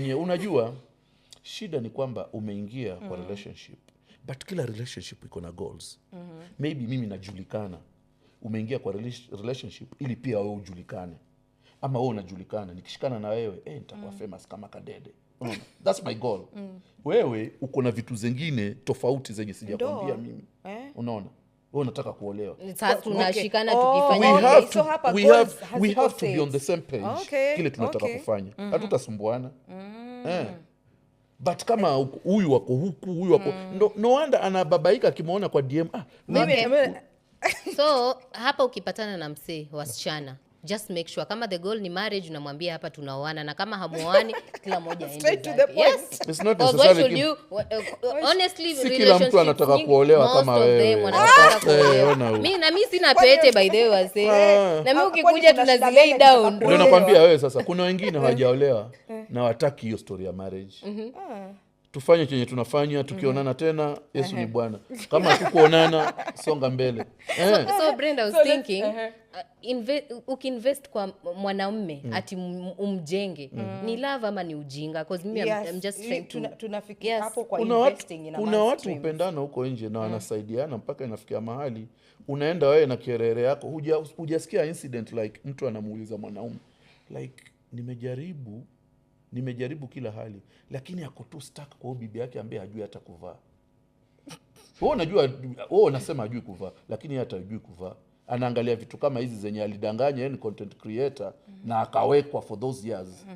Yenye unajua shida ni kwamba umeingia kwa relationship, but kila relationship iko na goals. Maybe mimi najulikana, umeingia kwa relationship ili pia wewe ujulikane, ama wewe unajulikana, nikishikana na wewe, nitakuwa famous kama Kadede. Unaona? That's my goal. Wewe uko na vitu zingine tofauti zenye sijakwambia Ndoa. mimi. Eh. Unaona, wewe unataka kuolewa. Sasa tunashikana Oh, tukifanya We okay. have So to, hapa we goals have, we haziko have to be on set. the same page. Kile tunataka kufanya, hatutasumbuana. But kama huyu wako huku, huyu wako, no wonder anababaika akimwona kwa DM, ah. Mimi- So hapa ukipatana na msee, wasichana, just make sure kama the goal ni marriage, unamwambia hapa tunaoana, na kama hamuoani, kila mmoja aende Straight to zake. the point. Yes. It's not Because why necessarily should you honestly, Si kila mtu anataka kuolewa most kama of them wewe. wanataka Eh, ona kuolewa. huyu. Mi na mi sina pete, by the way, wasee. Na mi Ah, ukikuja kwani kuna shida tunazilay gani down. akitaka Ndio nakwambia wewe, sasa kuna wengine hawajaolewa na wataki hiyo story ya marriage. Tufanye chenye tunafanya, tukionana tena, Yesu ni Bwana. Kama hatukuonana, songa mbele. So Brenda, I was So let's- thinking, ukiinvest kwa mwanaume ati umjenge, ni love ama ni ujinga? 'Cause mimi I'm just trying to Tunafikia Yes. hapo kwa Kuna watu, investing in a kuna man's watu dreams. hupendana huko nje na wanasaidiana mpaka inafikia mahali unaenda wewe na kerere yako, hujasikia incident like mtu anamuuliza mwanaume like, "Nimejaribu kila hali," lakini ako tu stuck kwa huyu bibi yake ambaye hajui hata kuvaa. Wewe unajua, wewe unasema hajui kuvaa, lakini yeye hata hajui kuvaa. Anaangalia vitu kama hizi zenye alidanganya yeye ni content creator na akawekwa for those years.